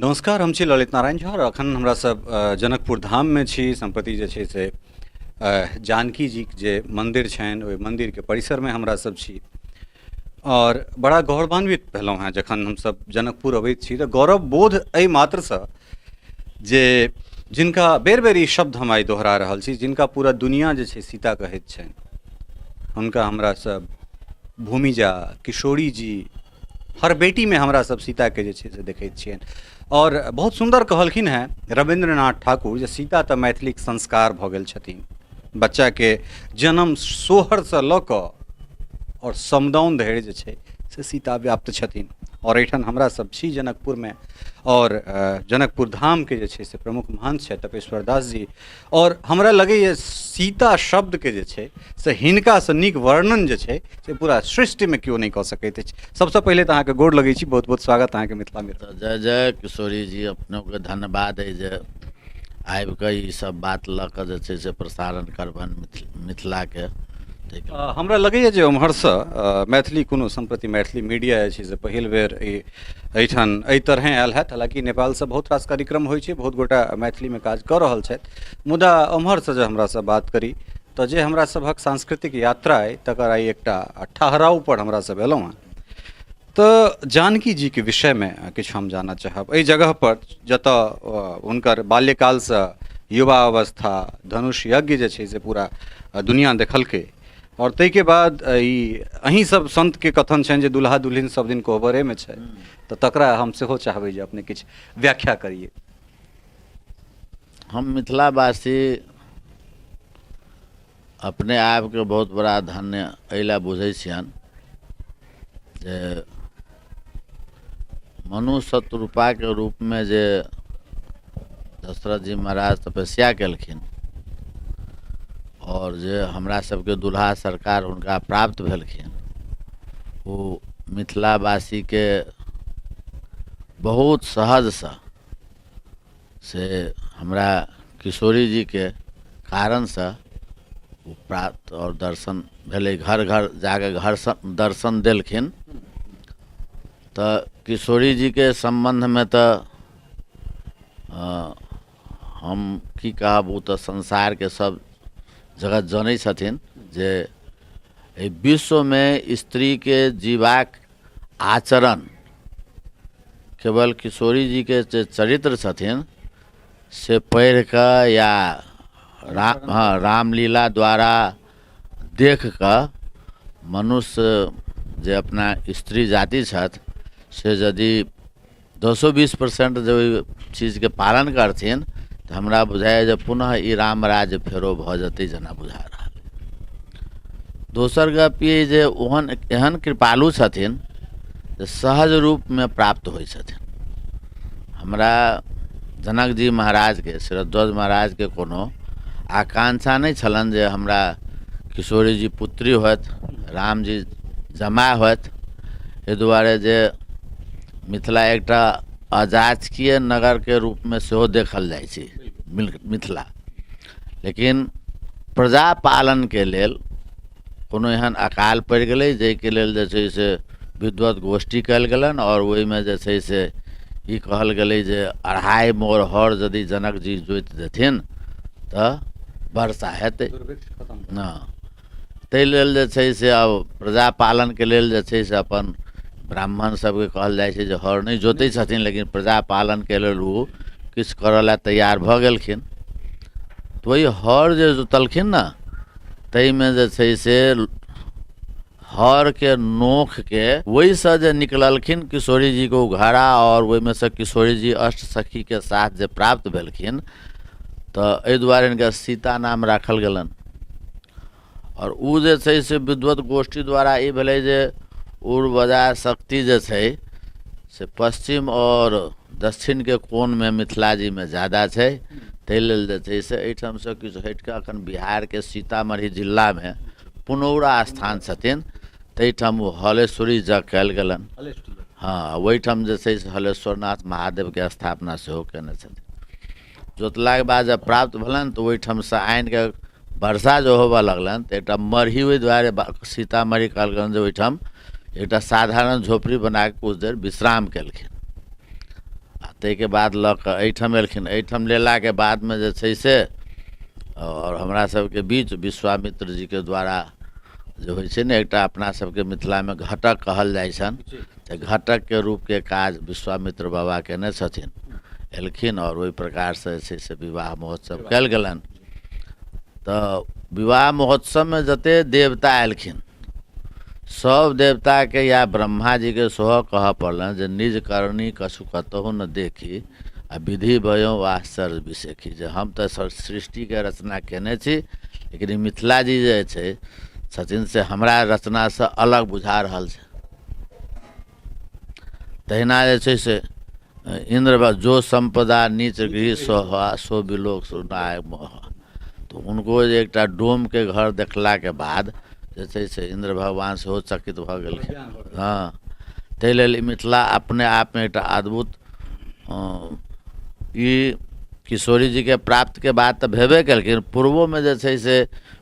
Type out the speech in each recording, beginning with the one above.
नमस्कार, हम छी ललित नारायण झा और अखन हमरा सब जनकपुर धाममे छी। सम्प्रति जे छै से जानकी जीके जे मन्दिर छनि ओहि मन्दिरके परिसरमे हमरा सब छी और बड़ा गौरवान्वित भेलहुँ हेँ जखन हमसब जनकपुर अबैत छी तऽ गौरव बोध एहि मात्रसँ जे जिनका बेर बेर ई शब्द हम आइ दोहरा रहल छी, जिनका पूरा दुनिया जे छै सीता कहैत छनि, हुनका हमरा सब भूमिजा किशोरी जी, हर बेटीमे हमरा सब सीताके जे छै से देखैत छियनि। आओर बहुत सुन्दर कहलखिन हेँ रविन्द्रनाथ ठाकुर जे सीता तऽ मैथिलीक संस्कार भऽ गेल छथिन। बच्चाके जन्म सोहरसँ लऽ कऽ आओर समदाउन धरि जे छै से सीता व्याप्त छथिन। आओर एहिठाम हमरा सब छी जनकपुरमे आओर जनकपुर धामके जे छै से प्रमुख महन्थ छथि तपेश्वर दास जी। आओर हमरा लगैए सीता शब्दके जे छै से हिनकासँ नीक वर्णन जे छै से पूरा सृष्टिमे केओ नहि कऽ सकैत अछि। सबसँ पहिले तऽ अहाँके गोर लगै छी, बहुत बहुत स्वागत अहाँके मिथिला मित्र। जय जय किशोरी जी, अपनोके धन्यवाद अइ जे आबि कऽ ई सब बात लऽ कऽ जे छै से प्रसारण करबनि मिथिलाके। हमरा लगैए जे ओम्हरसँ मैथिली कोनो सम्प्रति मैथिली मीडिया जे छै से पहिल बेर एहिठाम एहि तरहेँ आयल हैत। हालाँकि नेपालसँ बहुत रास कार्यक्रम होइ छै, बहुत गोटा मैथिलीमे काज कऽ रहल छथि, मुदा ओम्हरसँ जे हमरासँ बात करी तऽ जे हमरा सभक सांस्कृतिक यात्रा अइ तकर आइ एकटा ठहरावपर हमरा सब एलहुँ हेँ। तऽ जानकी जीके विषयमे किछु हम जानऽ चाहब। एहि जगहपर जतऽ हुनकर बाल्यकालसँ युवा अवस्था धनुष यज्ञ जे छै से पूरा दुनिआँ देखलकै आओर ताहिके बाद ई अहीँ सब सन्तके कथन छनि जे दुल्हा दुल्हिन सब दिन कोहबरेमे छै, तऽ तकरा हम सेहो चाहबै जे अपने किछु व्याख्या करियै। हम मिथिलावासी अपने आपके बहुत बड़ा धन्य एहि लए बुझै छियनि जे मनु शत्रुपाके रूपमे जे दशरथ जी महाराज तपस्या केलखिन आओर जे हमरा सबके दुल्हा सरकार हुनका प्राप्त भेलखिन, ओ मिथिलावासीके बहुत सहजसँ से हमरा किशोरी जीके कारणसँ ओ प्राप्त आओर दर्शन भेलै। घर घर जाके घरसँ दर्शन देलखिन। तऽ किशोरी जीके सम्बन्धमे तऽ हम की कहब, ओ तऽ संसारके सब जगत जनै छथिन जे एहि विश्वमे स्त्रीके जीबाक आचरण केवल किशोरी जीके जे चरित्र छथिन से पढ़ि कऽ या हँ रामलीला द्वारा देख कऽ मनुष्य जे अपना स्त्री जाति छथि से यदि 10-20% जे ओहि चीजके पालन करथिन तऽ हमरा बुझाइए जे पुनः ई राम राज्य फेरो भऽ जेतै जेना बुझा रहल। दोसर गप ई जे ओहन एहन कृपालु छथिन जे सहज रूपमे प्राप्त होइ छथिन। हमरा जनक जी महाराजके, शिरध्वज महाराजके कोनो आकांक्षा नहि छलनि जे हमरा किशोरी जी पुत्री होथि, रामजी जमाय होथि। एहि दुआरे जे मिथिला एकटा अजाजकीय नगरके रूपमे सेहो देखल जाइ छै मिथिला, लेकिन प्रजा पालनके लेल कोनो एहन अकाल पड़ि गेलै जाहिके लेल जे छै से विद्वत गोष्ठी कयल गेलनि आओर ओहिमे जे छै से ई कहल गेलै जे 2.5 मोर हर यदि जनक जी जोति देथिन तऽ वर्षा हेतै। हँ, ताहि लेल जे छै से आब प्रजा पालनके लेल जे छै से अपन ब्राह्मण सबके कहल जाइ छै जे हर नहि जोतै छथिन, लेकिन प्रजा पालनके लेल ओ किछु करऽ लए तैयार भऽ गेलखिन। तऽ ओहि हर जे जोतलखिन ने ताहिमे जे छै से हरके नोखके ओहिसँ जे निकललखिन किशोरी जीके ओ घड़ा, आओर ओहिमे सँ किशोरी जी अष्ट सखीके साथ जे प्राप्त भेलखिन तऽ एहि दुआरे हिनका सीता नाम राखल गेलनि। आओर ओ जे छै से विद्वत गोष्ठी द्वारा ई भेलै जे उर्वरा शक्ति जे छै से पश्चिम आओर दक्षिणके कोणमे मिथिला जीमे ज्यादा छै, ताहि लेल जे छै से एहिठामसँ किछु हटि कऽ एखन बिहारके सीतामढ़ी जिलामे पुनौरा स्थान छथिन ताहिठाम ओ हलेश्वरी यज्ञ कयल गेलनि। हँ, ओहिठाम जे छै से हलेश्वरनाथ महादेवके स्थापना सेहो कयने छथिन। जोतलाके बाद जब प्राप्त भेलनि तऽ ओहिठामसँ आनिकऽ वर्षा जे होबऽ लगलनि तऽ एकटा मरही ओहि दुआरे सीतामढ़ी कहल गेलनि जे ओहिठाम एकटा साधारण झोपड़ी बनाकऽ किछु देर विश्राम केलखिन। आ ताहिके बाद लऽ कऽ एहिठाम एलखिन। एहिठाम लेलाके बादमे जे छै से आओर हमरा सबके बीच विश्वामित्र जीके द्वारा जे होइ छै ने एकटा अपना सबके मिथिलामे घटक कहल जाइ छनि, तऽ घटकके रूपके काज विश्वामित्र बाबा केने छथिन, एलखिन आओर ओहि प्रकारसँ जे छै से विवाह महोत्सव कयल गेलनि। तऽ विवाह महोत्सवमे जतेक देवता एलखिन सब देवताके या ब्रह्माजीके सेहो कहऽ पड़लनि जे निज करनी कछु कतहु न देखी आ विधि भयो आश्चर्य विशेखी, जे हम तऽ सृष्टिके रचना केने छी लेकिन ई मिथिला जी जे छै छथिन से हमरा रचनासँ अलग बुझा रहल छै। तहिना जे छै से इन्द्र जो सम्पदा नीच गृह सोहा सो विलोक सुनाय मोह, तऽ हुनको जे एकटा डोमके घर देखलाके बाद जे छै से इन्द्र भगवान सेहो चकित भऽ गेलखिन। हँ, ताहि लेल ई मिथिला अपने आपमे एकटा अद्भुत ई किशोरी जीके प्राप्तके बात तऽ भेबे केलखिन, पूर्वोमे जे छै से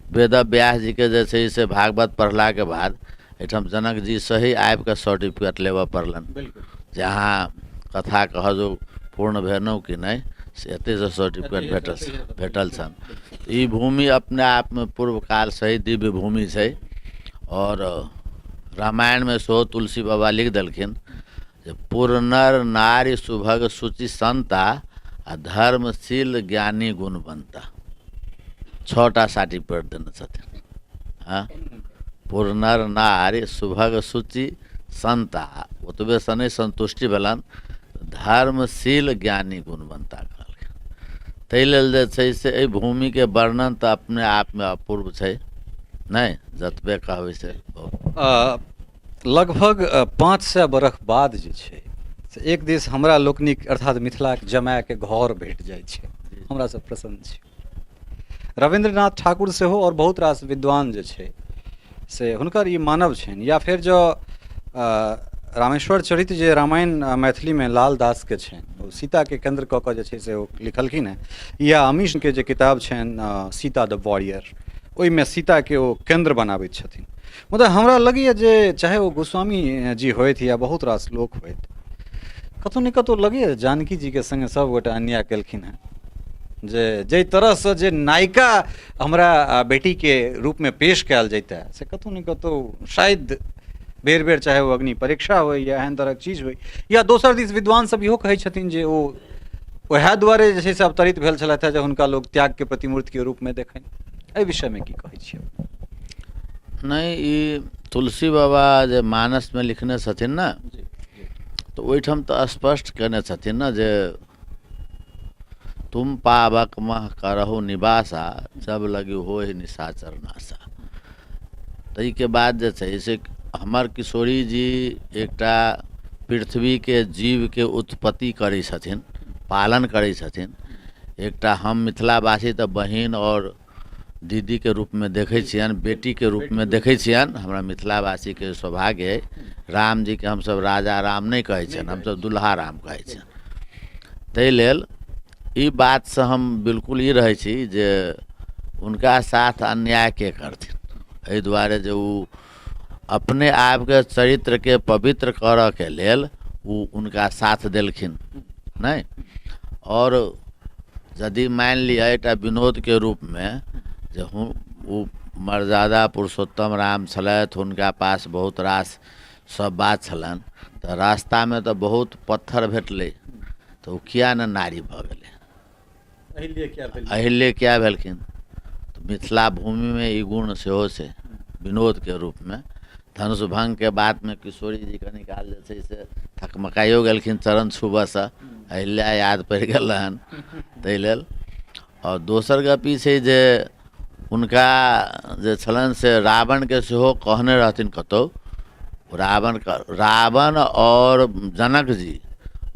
वेद व्यास जीके जे छै से भागवत पढ़लाके बाद एहिठाम जनक जी सही आबिकऽ सर्टिफिकेट लेबऽ पड़लनि जे अहाँ कथा कहऽ जो पूर्ण भेलहुँ कि नहि, से एतहिसँ सर्टिफिकेट भेटल छनि। ई भूमि अपने आपमे पूर्व कालसँ ही दिव्य भूमि छै। आओर रामायणमे सेहो तुलसी बाबा लिख देलखिन जे पूर्णर नारी सुभग शुचि संता आ धर्मशील ज्ञानी गुणवंता, 6टा सर्टिफिकेट देने छथिन। हँ, पूर्णर नारी सुभग शुचि संता, ओतबेसँ नहि सन्तुष्टि भेलनि, धर्मशील ज्ञानी गुणवंता कहलखिन। ताहि लेल जे छै से एहि भूमिके वर्णन तऽ अपने आपमे अपूर्व छै, नहि जतबे कहबै से बहुत। लगभग 500 बरख बाद जे छै से एक दिस हमरा लोकनिक अर्थात मिथिलाक जमायके घर भेट जाइ छै, हमरा सब प्रसन्न छी। रविन्द्रनाथ ठाकुर सेहो आओर बहुत रास विद्वान जे छै से हुनकर ई मानब छनि, या फेर जँ रामेश्वर चरित जे रामायण मैथिलीमे लाल दासके छनि ओ सीताके केन्द्र कऽ कऽ जे छै से ओ लिखलखिन हेँ, या अमीशके जे किताब छनि सीता द वॉरियर, ओहिमे सीताके ओ केन्द्र बनाबैत छथिन। मुदा हमरा लगैए जे चाहे ओ गोस्वामी जी होथि या बहुत रास लोक होथि, कतहु ने कतहु लगैए जानकी जीके सङ्गे सभगोटे अन्याय केलखिन हेँ, जे जाहि तरहसँ जे नायिका हमरा बेटीके रूपमे पेश कयल जैतै से कतहु ने कतहु शायद बेर बेर चाहे ओ अग्नि परीक्षा होइ या एहन तरहक चीज होइ, या दोसर दिस विद्वान सब इहो कहै छथिन जे ओ वएह दुआरे जे छै से अवतरित भेल छलथि हेँ जे हुनका लोक त्यागके प्रतिमूर्तिके रूपमे देखनि। एहि विषयमे की कहै छियै? नहि, ई तुलसी बाबा जे मानसमे लिखने छथिन ने, तऽ ओहिठाम तऽ स्पष्ट कयने छथिन ने जे तुम पावक मह करहु निवासा जब लगी होहि निशाचर नाशा। ताहिके बाद जे छै से हमर किशोरी जी एकटा पृथ्वीके जीवके उत्पत्ति करै छथिन, पालन करै छथिन। एकटा हम मिथिलावासी तऽ बहिन आओर दीदीके रूपमे देखै छियनि, बेटीके रूपमे देखै छियनि। हमरा मिथिलावासीके सौभाग्य अइ, रामजीके हमसभ राजा राम नहि कहै छियनि, हमसभ दुल्हा राम कहै छियनि। ताहि लेल ई बातसँ हम बिल्कुल ई रहै छी जे हुनका साथ अन्याय के करथिन, एहि दुआरे जे ओ अपने आपके चरित्रके पवित्र करऽके लेल ओ हुनका साथ देलखिन नहि। आओर यदि मानि लिअ एकटा विनोदके रूपमे जे ओ मर्यादा पुरुषोत्तम राम छलथि, हुनका पास बहुत रास सब बात छलनि, तऽ रास्तामे तऽ बहुत पत्थर भेटलै, तऽ ओ किया ने नारी भऽ गेलै, अहिल्ये किया भेलखिन? तऽ मिथिला भूमिमे ई गुण सेहो छै विनोदके रूपमे। धनुष भङ्गके बादमे किशोरी जी कनी काल जे छै से थकमकाइयो गेलखिन चरण छुबऽसँ, अहिल्या याद पड़ि गेल रहनि ताहि लेल। आओर दोसर गप ई छै जे हुनका जे छलनि से रावणके सेहो कहने रहथिन कतहु, रावण आओर जनक जी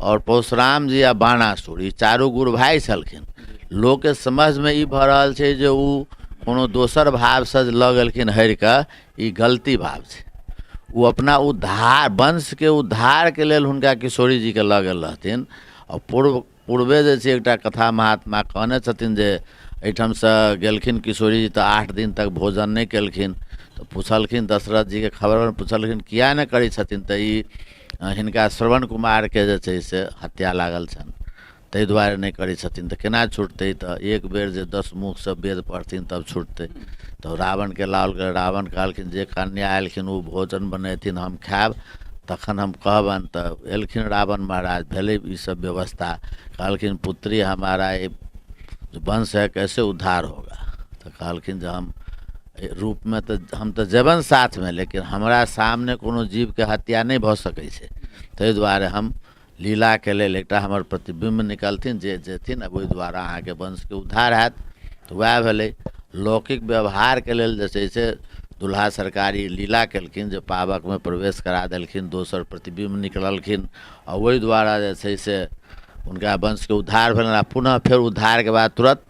आओर परशुराम जी आ बाणासुर, ई चारू गुरु भाइ छलखिन। लोकके समझमे ई भऽ रहल छै जे ओ कोनो दोसर भावसँ लऽ गेलखिन हरिकऽ, ई गलती भाव छै। ओ अपना उद्धार, वंशके उद्धारके लेल हुनका किशोरी जीके लऽ गेल रहथिन। आओर पूर्वे जे छै एकटा कथा महात्मा कहने छथिन जे एहिठामसँ गेलखिन किशोरी जी तऽ 8 दिन तक भोजन नहि केलखिन। तऽ पुछलखिन दशरथ जीके खबर पुछलखिन किया नहि करै छथिन, तऽ ई हिनका श्रवण कुमारके जे छै से हत्या लागल छनि, ताहि दुआरे नहि करै छथिन। तऽ केना छुटतै? तऽ एक बेर जे 10 मुखसँ वेद पढ़थिन तब छुटतै। तऽ रावणके लाओल गेल। रावण कहलखिन जे कन्या एलखिन ओ भोजन बनेथिन, हम खायब, तखन हम कहबनि। तऽ एलखिन रावण महाराज, भेलै ईसब व्यवस्था। कहलखिन पुत्री हमारा ये वंश है, कैसे उद्धार होगा? तऽ कहलखिन जे हम रूपमे तऽ हम तऽ जेबनि साथमे, लेकिन हमरा सामने कोनो जीवके हत्या नहि भऽ सकै छै। ताहि दुआरे हम लीलाके लेल एकटा हमर प्रतिबिम्ब निकलथिन, जे जेथिन आ ओहि द्वारा अहाँके वंशके उद्धार हैत। तऽ वएह भेलै। लौकिक व्यवहारके लेल जे छै से दुल्हा सरकारी लीला केलखिन जे पावकमे प्रवेश करा देलखिन, दोसर प्रतिबिम्ब निकललखिन आ ओहि द्वारा जे छै से हुनका वंशके उद्धार भेलनि। आ पुनः फेर उद्धारके बाद तुरन्त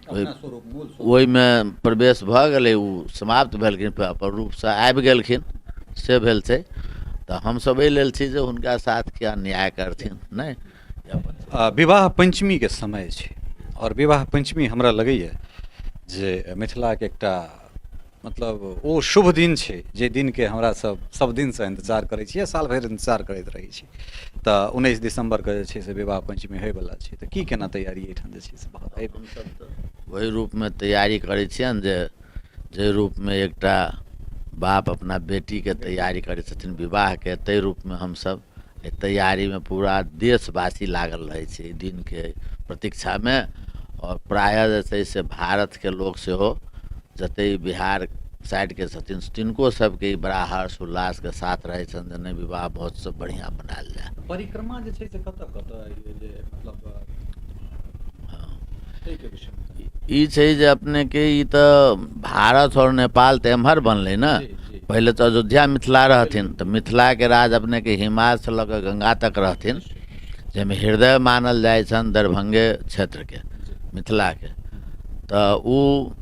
ओहिमे प्रवेश भऽ गेलै, ओ समाप्त भेलखिन, फेर अपन रूपसँ आबि गेलखिन, से भेल छै। तऽ हमसभ एहि लेल छी जे हुनका साथ किया अन्याय करथिन। नहि, विवाह पञ्चमीके समय छै आओर विवाह पञ्चमी हमरा लगैए जे मिथिलाके एकटा मतलब ओ शुभ दिन छै, जे दिनके हमरा सब सब दिनसँ इन्तजार करै छी, साल भरि इन्तजार करैत रहै छी। तऽ 19 दिसम्बरके जे छै से विवाह पञ्चमी होइवला छै, तऽ की केना तैयारी एहिठाम जे छै से भऽ हमसब तऽ ओहि रूपमे तैयारी करै छियनि जे जाहि रूपमे एकटा बाप अपना बेटीके तैयारी करै छथिन विवाहके, ताहि रूपमे हमसब एहि तैयारीमे पूरा देशवासी लागल रहै छै एहि दिनके प्रतीक्षामे। आओर प्रायः जे छै से भारतके लोक सेहो जतेक बिहार साइडके छथिन तिनको सबके ई बड़ा हर्ष उल्लासके साथ रहै छनि जे नहि, विवाह महोत्सव बढ़िआँ मनायल जाय। परिक्रमा जे छै से कतऽ कतऽ जे मतलब ताहिके विषयमे ई छै जे अपनेके ई तऽ भारत आओर नेपाल तऽ एम्हर बनलै ने, पहिले तऽ अयोध्या मिथिला रहथिन, तऽ मिथिलाके राज अपनेके हिमालयसँ लऽ कऽ गंगा तक रहथिन, जाहिमे हृदय मानल जाइ छनि दरभंगे क्षेत्रके मिथिलाके। तऽ ओ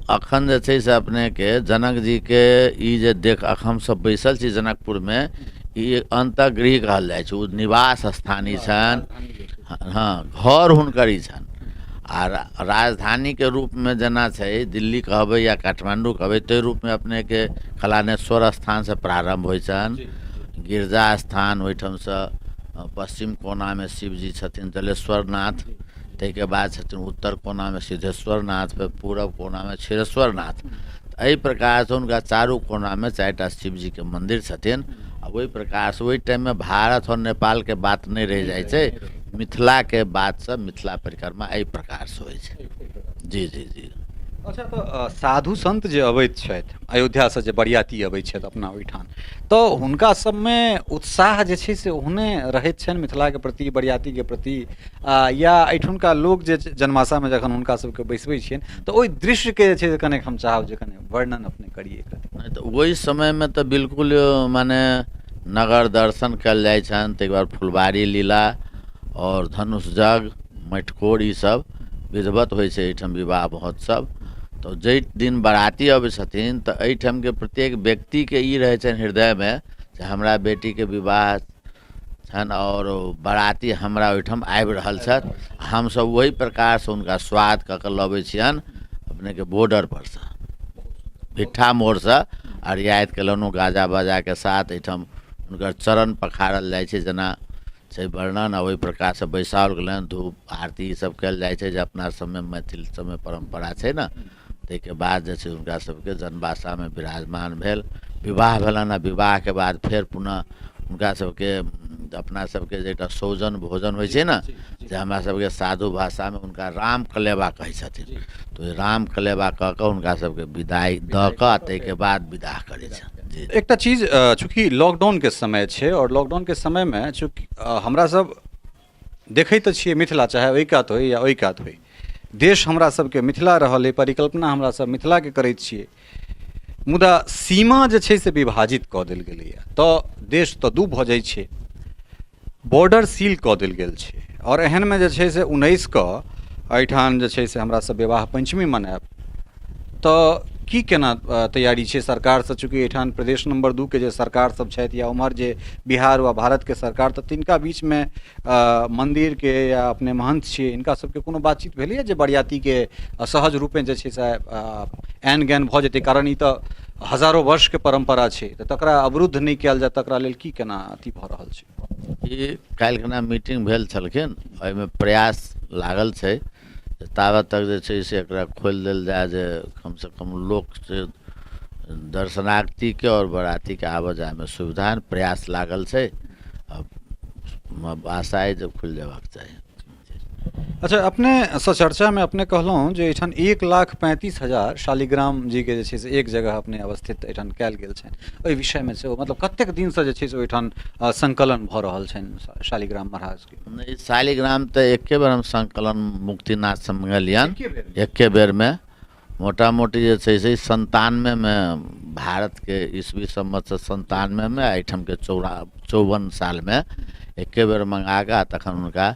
अखन जे छै से अपनेके जनक जीके ई जे देख अखन हमसब बैसल छी जनकपुरमे, ई अन्तर्गृह कहल जाइ छै, ओ निवास स्थान ई छनि, हँ घर हुनकर ई छनि। आ राजधानीके रूपमे जेना छै दिल्ली कहबै या काठमाण्डू कहबै, ताहि रूपमे अपनेके कलानेश्वर स्थानसँ प्रारम्भ होइ छनि, गिरजा स्थान ओहिठामसँ पश्चिम कोनामे शिवजी छथिन जलेश्वरनाथ, ताहिके बाद छथिन उत्तर कोनामे सिद्धेश्वरनाथ, फेर पूरब कोनामे क्षीरेश्वरनाथ। एहि प्रकारसँ हुनका चारू कोनामे 4टा शिवजीके मन्दिर छथिन। आ ओहि प्रकारसँ ओहि टाइममे भारत आओर नेपालके बात नहि रहि जाइ छै, मिथिलाके बातसँ मिथिला परिक्रमा एहि प्रकारसँ होइ छै। जी जी जी। अच्छा, तऽ साधु संत जे अबैत छथि अयोध्यासँ, जे बरियाती अबैत छथि अपना ओहिठाम, तऽ हुनका सबमे उत्साह जे छै से ओहने रहैत छनि मिथिलाके प्रति, बरियातीके प्रति, या एहिठुनका लोक जे जनमासामे जखन हुनका सबके बैसबै छियनि तऽ ओहि दृश्यके जे छै से कनेक हम चाहब जे कने वर्णन अपने करियै। नहि तऽ ओहि समयमे तऽ बिल्कुल माने नगर दर्शन कयल जाइ छनि, ताहिके बाद फुलबाड़ी लीला आओर धनुष यज्ञ मटिकोर ईसब विधिवत होइ छै एहिठाम विवाह महोत्सव। तऽ जाहि दिन बराती अबै छथिन तऽ एहिठामके प्रत्येक व्यक्तिके ई रहै छनि हृदयमे जे हमरा बेटीके विवाह छनि आओर बराती हमरा ओहिठाम आबि रहल छथि, हमसब ओहि प्रकारसँ हुनका स्वागत कऽ कऽ लबै छियनि अपनेके बॉर्डरपर सँ भिट्ठा मोड़सँ, आ रियायत केलहुँ गाजा बाजाके साथ। एहिठाम हुनकर चरण पखारल जाइ छै जेना छै वर्णन, आ ओहि प्रकारसँ बैसाओल गेलनि, धूप आरती ईसब कयल जाइ छै जे अपना सबमे मैथिल सबमे परम्परा छै ने। ताहिके बाद जे छै हुनका सबके जनवासामे विराजमान भेल, विवाह भेलनि, आ विवाहके बाद फेर पुनः हुनका सबके अपना सबके जे एकटा सौजन भोजन होइ छै ने, जे हमरा सबके साधु भाषामे हुनका राम कलेवा कहै छथिन, तऽ ओहि राम कलेवा कऽ कऽ हुनका सबके विदाइ दऽ कऽ ताहिके बाद विदाह करै छनि। जी। एकटा चीज, चूँकि लॉकडाउनके समय छै आओर लॉकडाउनके समयमे चूँकि हमरा सब देखै तऽ छियै मिथिला चाहे ओहि कात होइ या ओहि कात होइ, देश हमरा सबके मिथिला रहल अइ, परिकल्पना हमरा सब मिथिलाके करैत छियै, मुदा सीमा जे छै से विभाजित कऽ देल गेलैए, तऽ देश तऽ दू भऽ जाइ छै, बॉर्डर सील कऽ देल गेल छै। आओर एहनमे जे छै से 19 कऽ एहिठाम जे छै से हमरा सब विवाह पञ्चमी मनायब, तऽ की केना तैयारी छै सरकारसँ? चूँकि एहिठाम प्रदेश नम्बर 2 के जे सरकार सब छथि या उम्हर जे बिहार वा भारतके सरकार, तऽ तिनका बीचमे मन्दिरके या अपने महन्थ छियै, हिनका सबके कोनो बातचीत भेलैए जे बरियातीके सहज रूपे जे छै से आन ज्ञान भऽ जेतै? कारण ई तऽ हजारो वर्षके परम्परा छै, तऽ तकरा अवरुद्ध नहि कयल जाय तकरा लेल की केना अथी भऽ रहल छै? ई काल्हि खना मीटिंग भेल छलखिन, एहिमे प्रयास लागल छै ताबत तक जे छै से एकरा खोलि देल जाय जे कमसँ कम लोक से दर्शनार्थीके आओर बरातीके आबऽ जायमे सुविधा प्रयास लागल छै। आब आशा अइ जे खुलि जेबाक चाही। अच्छा, अपनेसँ चर्चामे अपने कहलहुँ जे एहिठाम 1,35,000 शालिग्राम जीके जे छै से एक जगह अपने अवस्थित एहिठाम कयल गेल छनि, ओहि विषयमे सेहो मतलब कतेक दिनसँ जे छै से ओहिठाम संकलन भऽ रहल छनि शालिग्राम महाराजके? नहि, शालिग्राम तऽ एके बेर हम संकलन मुक्तिनाथसँ मंगेलियनि, एके बेरमे मोटा मोटी जे छै से 97मे भारतके ईस्वी सम्मतसँ 97मे, एहिठामके 54 सालमे एके बेर मँगा कऽ तखन हुनका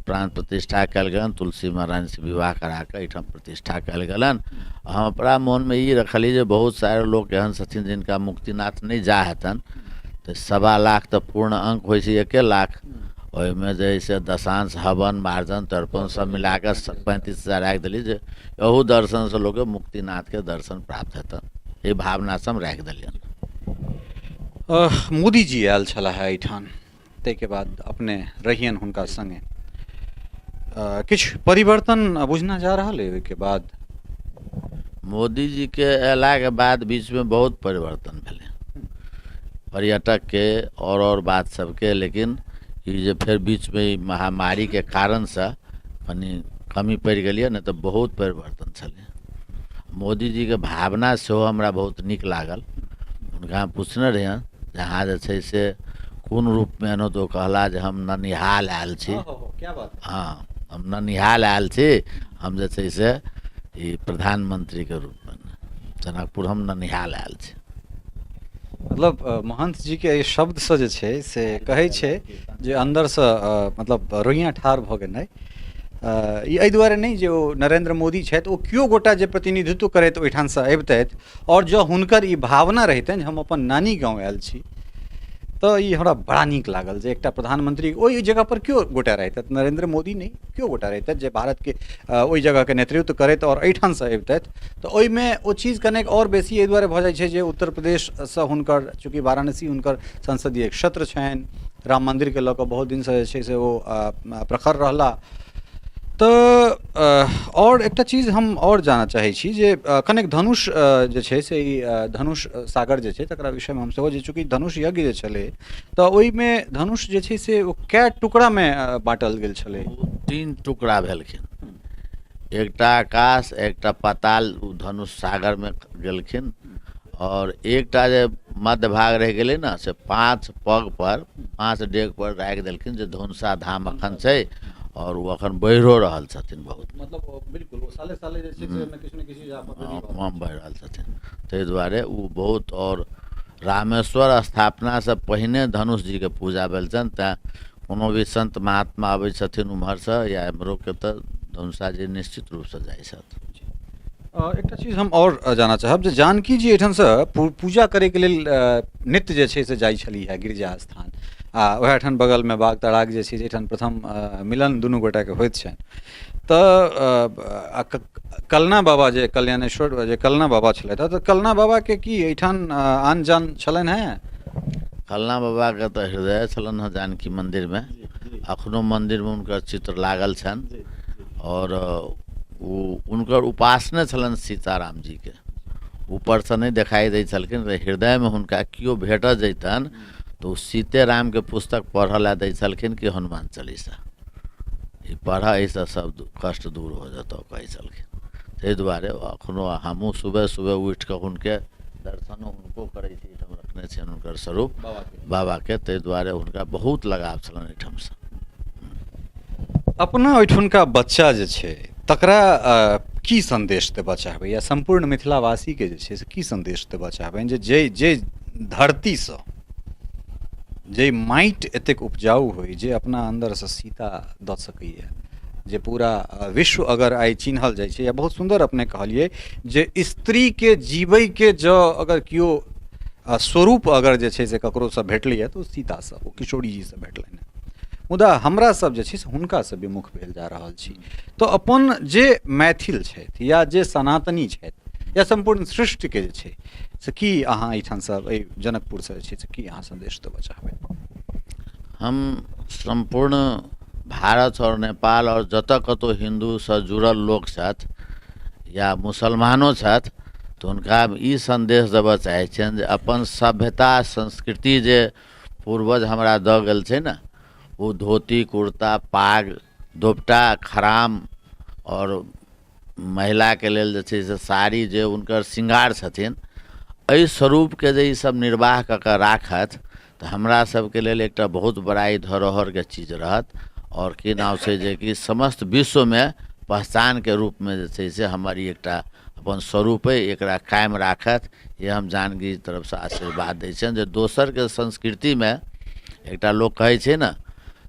प्राण प्रतिष्ठा कयल गेलनि, तुलसी महारानीसँ विवाह करा कऽ एहिठाम प्रतिष्ठा कयल गेलनि। हम अपना मोनमे ई रखलियै जे बहुत सारा लोक एहन छथिन जिनका मुक्तिनाथ नहि जा हेतनि, तऽ 1.25 लाख तऽ पूर्ण अङ्क होइ छै 1 लाख, ओहिमे जे हइ से दशांश हवन मार्जन तर्पण सब मिला कऽ 35,000 राखि देलियै जे एहू दर्शनसँ लोकके मुक्तिनाथके दर्शन प्राप्त हेतनि, एहि भावनासँ हम राखि देलियनि। मोदीजी आयल छलाह एहिठाम, ताहिके बाद अपने रहियनि हुनका सङ्गे, किछु परिवर्तन बुझना जा रहल अइ ओहिके बाद? मोदीजीके अयलाके बाद बीचमे बहुत परिवर्तन भेलै पर्यटकके आओर बात सबके, लेकिन ई जे फेर बीचमे ई महामारीके कारणसँ कनि कमी पड़ि गेल यऽ, नहि तऽ बहुत परिवर्तन छलै। मोदीजीके भावना सेहो हमरा बहुत नीक लागल। हुनका हम पुछने रहियनि जे अहाँ जे छै से कोन रूपमे एलहुँ, तऽ ओ कहला जे हम ननिहाल आयल छी। हँ, हम ननिहाल आयल छी, हम जे छै से ई प्रधानमन्त्रीके रूपमे जनकपुर हम ननिहाल आयल छी। मतलब महंत जीके एहि शब्दसँ जे छै से कहै छै जे अन्दरसँ मतलब रोइयाँ ठाढ़ भऽ गेनाइ, ई एहि दुआरे नहि जे ओ नरेन्द्र मोदी छथि, ओ केओ गोटा जे प्रतिनिधित्व करैत ओहिठामसँ अबितथि आओर जँ हुनकर ई भावना रहितनि जे हम अपन नानी गाँव आयल छी, तऽ ई हमरा बड़ा नीक लागल जे एकटा प्रधानमंत्री ओहि जगहपर केओ गोटा रहितथि, नरेन्द्र मोदी नहि, केओ गोटा रहितथि जे भारतके ओहि जगहके नेतृत्व करैत आओर एहिठामसँ अबितथि, तऽ ओहिमे ओ चीज कनेक आओर बेसी एहि दुआरे भऽ जाइ छै जे उत्तर प्रदेशसँ हुनकर चूँकि वाराणसी हुनकर संसदीय क्षेत्र छनि, राम मन्दिरके लऽ कऽ बहुत दिनसँ जे छै से ओ प्रखर रहला। तऽ आओर एकटा चीज हम आओर जानऽ चाहै छी जे कनेक धनुष जे छै से ई धनुष सागर जे छै तकरा विषयमे हम सेहो जे चूँकि धनुष यज्ञ जे छलै तऽ ओहिमे धनुष जे छै से ओ कए टुकड़ामे बाँटल गेल छलै? 3 टुकड़ा भेलखिन, एकटा आकाश, एकटा पाताल, ओ धनुष सागरमे गेलखिन, आओर एकटा जे मध्य भाग रहि गेलै ने से 5 पग पर 5 डेग पर राखि देलखिन जे धनुषा धाम अखन छै, आओर ओ अखन बढ़िओ रहल छथिन बहुत, मतलब बिल्कुल ओ साले साले जे छै से ओहिमे किछु ने किछु बढ़ि रहल छथिन, ताहि दुआरे ओ बहुत। आओर रामेश्वर स्थापनासँ पहिने धनुष जीके पूजा भेल छनि, तैँ कोनो भी संत महात्मा अबै छथिन ओम्हरसँ या एम्हरोके तऽ धनुषा जी निश्चित रूपसँ जाइ छथि। एकटा चीज हम आओर जानऽ चाहब जे जानकी जी एहिठामसँ पूजा करैके लेल नित्य जे छै से जाइ छलीह हे गिरिजा स्थान, आ उएह ठाम बगलमे बाग तड़ाग जे छै जाहिठाम प्रथम मिलन दुनू गोटाके होइत छनि, तऽ कलना बाबा जे कल्याणेश्वर जे कलना बाबा छलथि तऽ कलना बाबाके की एहिठाम आन जान छलनि हेँ? कलना बाबाके तऽ हृदय छलनि हेँ जानकी मन्दिरमे, अखनो मन्दिरमे हुनकर चित्र लागल छनि, आओर ओ हुनकर उपासने छलनि सीताराम जीके, ऊपरसँ नहि देखाइ दै छलखिन, हृदयमे हुनका केओ भेटऽ जैतनि तऽ ओ सीते रामके पुस्तक पढ़ऽ लए दै छलखिन कि हनुमान चालीसा ई पढ़ऽ, एहिसँ सब कष्ट दूर हो जेतौ कहै छलखिन। ताहि दुआरे अखनो हमहूँ सुबह सुबह उठिकऽ हुनके दर्शनो हुनको करै छी, एहिठाम रखने छियनि हुनकर स्वरूप बाबाके, ताहि दुआरे हुनका बहुत लगाव छलनि एहिठामसँ। अपना ओहिठुनका बच्चा जे छै तकरा की सन्देश देबऽ चाहबै या सम्पूर्ण मिथिलावासीके जे छै से की सन्देश देबऽ चाहबनि जे जे जे धरतीसँ जे माटि एतेक उपजाउ होइ जे अपना अन्दरसँ सीता दऽ सकैए, जे पूरा विश्व अगर आइ चिन्हल जाइ छै, या बहुत सुन्दर अपने कहलियै जे स्त्रीके जीवैके जँ अगर केओ स्वरूप अगर जे छै से ककरोसँ भेटलैए तऽ ओ सीतासँ, ओ किशोरीजीसँ भेटलनि हेँ, मुदा हमरा सब जे छै से हुनकासँ विमुख भेल जा रहल छी। तऽ अपन जे मैथिल छथि या जे सनातनी छथि या सम्पूर्ण सृष्टिके जे छै से की अहाँ एहिठामसँ, एहि जनकपुरसँ जे छै से की अहाँ सन्देश देबऽ चाहबै? हम सम्पूर्ण भारत आओर नेपाल आओर जतऽ कतहु हिन्दूसँ जुड़ल लोक छथि या मुसलमानो छथि, तऽ हुनका हम ई सन्देश देबऽ चाहै छियनि जे अपन सभ्यता संस्कृति जे पूर्वज हमरा दऽ गेल छै ने, ओ धोती कुर्ता पाग दोपटा खराम आओर महिलाके लेल जे छै से साड़ी जे हुनकर शृंगार छथिन, एहि स्वरूपके जे ईसब निर्वाह कऽ कऽ राखथि तऽ हमरा सबके लेल एकटा बहुत बड़ा ई धरोहरके चीज रहत। आओर की नाम छै जेकि समस्त विश्वमे पहचानके रूपमे जे छै से हमर ई एकटा अपन स्वरूप अइ, एकरा कायम राखथि, ई हम जानकी तरफसँ आशीर्वाद दै छियनि। जे दोसरके संस्कृतिमे एकटा लोक कहै छै ने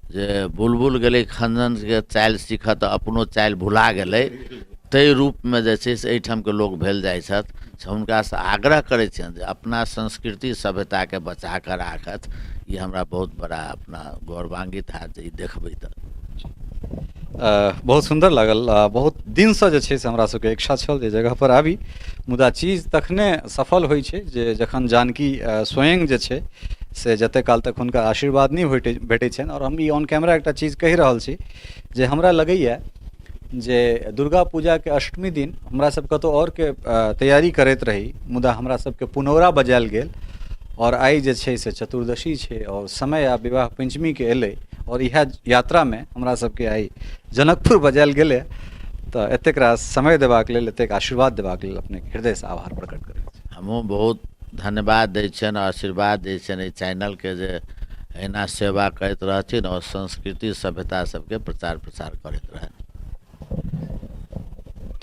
जे बुलबुल गेलै खञ्जनके चालि सीखऽ तऽ अपनो चालि भुला गेलै, ताहि रूपमे जे छै से एहिठामके लोक भेल जाइ छथि, से हुनकासँ आग्रह करै छियनि जे अपना संस्कृति सभ्यताके बचा कऽ राखथि। ई हमरा बहुत बड़ा अपना गौरवान्वित हैत जे ई देखबै तऽ। बहुत सुन्दर लागल। बहुत दिनसँ जे छै से हमरा सबके इच्छा छल जे जगहपर आबी, मुदा चीज तखने सफल होइ छै जे जखन जानकी स्वयं जे छै से जतेक काल तक हुनकर आशीर्वाद नहि भेटै छनि। आओर हम ई ऑन कैमरा एकटा चीज कहि रहल छी जे हमरा लगैए जे दुर्गा पूजाके अष्टमी दिन हमरा सब कतहु आओरके तैयारी करैत रही, मुदा हमरा सबके पुनौरा बजायल गेल आओर आइ जे छै से चतुर्दशी छै आओर समय आब विवाह पञ्चमीके एलै आओर इएह यात्रामे हमरा सबके आइ जनकपुर बजायल गेलै। तऽ एतेक रास समय देबाक लेल, एतेक आशीर्वाद देबाक लेल अपनेके हृदयसँ आभार प्रकट करैत छी। हमहूँ बहुत धन्यवाद दै छियनि, आशीर्वाद दै छियनि एहि चैनलके जे एहिना सेवा करैत रहथिन आओर संस्कृति सभ्यता सबके प्रचार प्रसार करैत रहथि।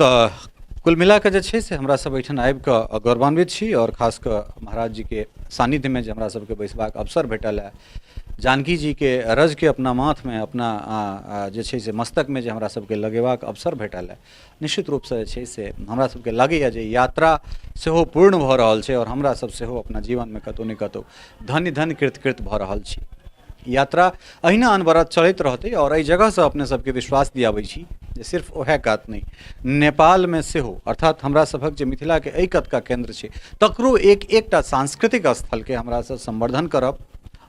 तऽ कुल मिलाकऽ जे छै से हमरा सब एहिठाम आबिकऽ गौरवान्वित छी आओर खास कऽ महाराज जीके सान्निध्यमे जे हमरा सबके बैसबाक अवसर भेटल हँ, जानकी जीके रजके अपना माथमे, अपना जे छै से मस्तकमे जे हमरा सबके लगेबाक अवसर भेटल हँ, निश्चित रूपसँ जे छै से हमरा सबके लगैए जे यात्रा सेहो पूर्ण भऽ रहल छै आओर हमरा सब सेहो अपना जीवनमे कतहु ने कतहु धन्य धन्य कृतकृत भऽ रहल छी। यात्रा अहिना अनवरत चलैत रहतै आओर एहि जगहसँ अपने सबके विश्वास दियाबै छी जे सिर्फ ओएह कात नहि, नेपालमे सेहो, अर्थात हमरा सभक जे मिथिलाके एहि कतका केन्द्र छै तकरो एक एकटा सांस्कृतिक स्थलके हमरा सब संवर्धन करब।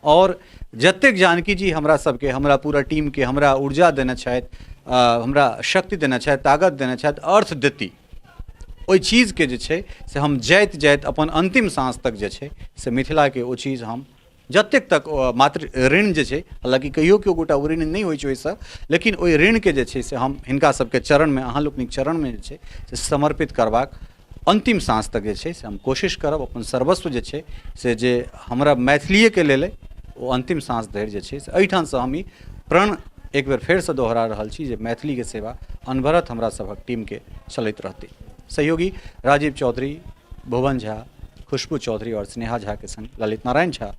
आओर जतेक जानकी जी हमरा सबके, हमरा पूरा टीमके हमरा ऊर्जा देने छथि, हमरा शक्ति देने छथि, ताकत देने छथि, अर्थ देती, ओहि चीजके जे छै से हम जाइत जाइत अपन अन्तिम साँस तक जे छै से मिथिलाके ओ चीज हम जतेक तक मातृ ऋण जे छै, हालाँकि कहियो केओ गोटा ओ ऋण नहि होइ छै ओहिसँ, लेकिन ओहि ऋणके जे छै से हम हिनका सबके चरणमे, अहाँ लोकनिक चरणमे जे छै से समर्पित करबाक अन्तिम साँस तक जे छै से हम कोशिश करब। अपन सर्वस्व जे छै से जे हमरा मैथिलिएके लेल अइ ओ अन्तिम साँस धरि जे छै से एहिठामसँ हम ई प्रण एक बेर फेरसँ दोहरा रहल छी जे मैथिलीके सेवा अनवरत हमरा सभक टीमके चलैत रहतै। सहयोगी राजीव चौधरी, भुवन झा, खुशबू चौधरी और स्नेहा झा के संग ललित नारायण झा,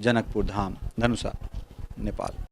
जनकपुर धाम, धनुषा, नेपाल।